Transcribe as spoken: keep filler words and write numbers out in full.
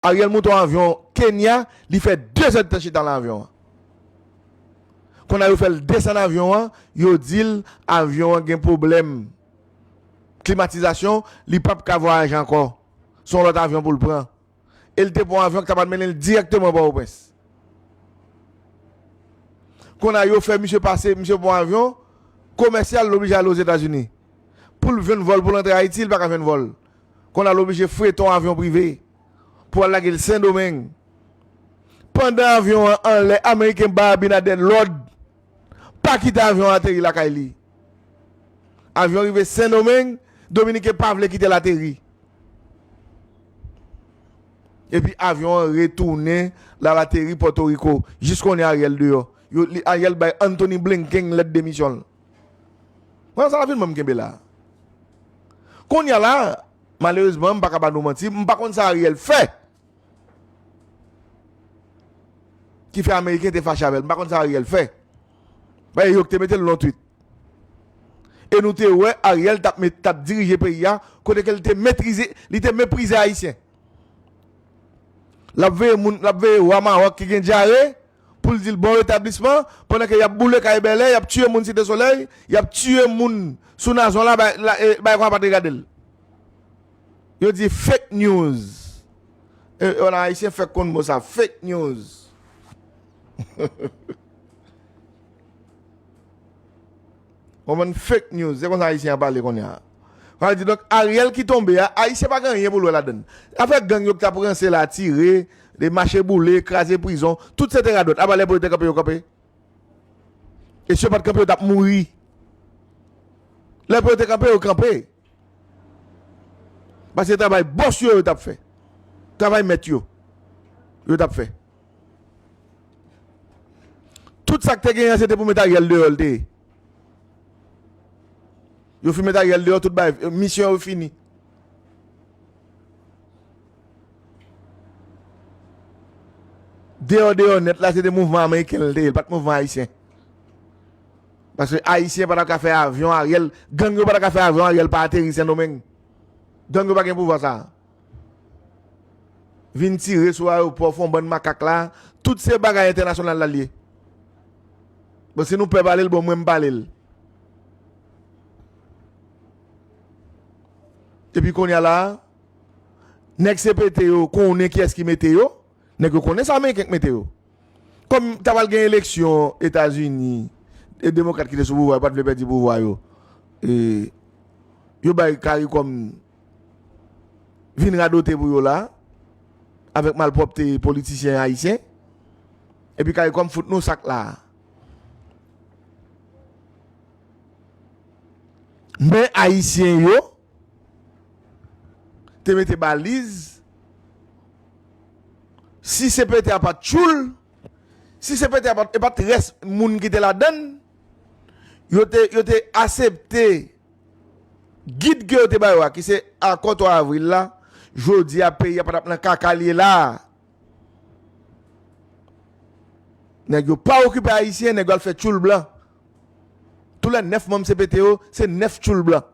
Ariel monte yon avyon Kenya, li fè de zè de tan chita nan avyon an. Kounye a yo fè l desann avyon an, yo di l avyon an gen pwoblèm klimatizasyon, li p ap ka vwayaje ankò. Se yon lòt avyon pou l pran. E l te pran yon avyon ki ta pral mennen l dirèkteman Pòtoprens. Kounye a yo fè misye pase, misye pran yon avyon komèsyal, l oblije ale Ozetazini. Pou l jwenn vòl, pou l antre Ayiti, li pa ka jwenn vòl. Kounye a l oblije frete yon avyon prive pou al lage l Sendomeng. Pandan avyon an anlè, Ameriken ba Abinader lòd pa kite avyon an ateri lakay li. Avyon rive Sendomeng, Dominiken pa vle kite l ateri. Epi avyon an retounen, l al ateri Pòtoriko. Jis kounye a Ariel deyò. Yo, li, Ariel bay Anthony Blinken lèt demisyon l. Mwen, sa la vin mwen m kenbe la. Kounye a la, malerezman, m pa ka ba nou manti, m pa konn sa Ariel fè ki fè Ameriken te fache avè l. M pa konn sa Ariel fè. Paske yo ki te mete l nan yon tweet. E nou te wè Ariel t ap met, t ap dirije peyi a, kote ke li te metrize, li te meprize Ayisyen. L ap veye moun, l ap veye wa Mawòk ki gen dyare, pou l di l bon retablisman, pandan ke y ap boule kay Bèlè, y ap tiye moun Site Solèy, y ap tiye moun sou Nazon la, bay, la, e, bay konsa pa t regade l. Yo di fake news. E, e, Ayisyen fèk konn mo sa, fake news. Konprann, fake news, se konsa Ayisyen an pale kounye a. Sa vle di, donk, Ariel ki tonbe a, Ayisyen pa gen anyen pou l wè ladann. Afè gang yo ki t ap ranse la, tire, de mache boule, kraze prizon, tout se te radòt. Apa lè pou yo te kanpe, yo kanpe. E si yo pa t kanpe, yo t ap mouri. Lè pou yo te kanpe, yo kanpe. Paske travay bòs yo, yo t ap fè. Travay mèt yo, yo t ap fè. Tout sa k te genyen an, se te pou met Ariel deyò l te ye. Yo fin met Ariel deyò, tout bagay, misyon yo fini. Deyò, deyò nèt la, se te mouvman ameriken l te ye, l pa t mouvman ayisyen. Paske Ayisyen pa ta ka fè avyon Ariel, gang yo pa ta ka fè avyon Ariel pa ateri Sendomeng. Gang yo pa gen pouvwa sa a. Vin tire sou ayewopò, fè yon bann makak la, tout se bagay entènasyonal la l ye. Bon, si nou pè pale l, bon, mwen m pale l. Epi kounye a la, nèg C P T yo konnen kiyès ki mete yo, nèg yo konnen se Ameriken k mete yo. Kòm ta pral gen eleksyon Etazini, e demokrat ki te sou pouvwa yo pa t vle pèdi pouvwa yo. E yo bay CARICOM vin radote pou yo la, avèk malpwòpte politisyen ayisyen. Epi CARICOM fout nou sak la. Men Ayisyen yo te mete baliz. Si C P T a pa t tchoul, si C P T a pa t, e pa t rès moun ki te ladann, yo te, yo te asepte gid ke yo te ba yo a, ki se akò twa avril la, jodi a peyi a pa t ap nan kaka l ye la a. Nèg yo pa okipe Ayisyen, nèg yo al fè tchoul blan. Tou lè nèf manm C P T yo, se nèf tchoul blan.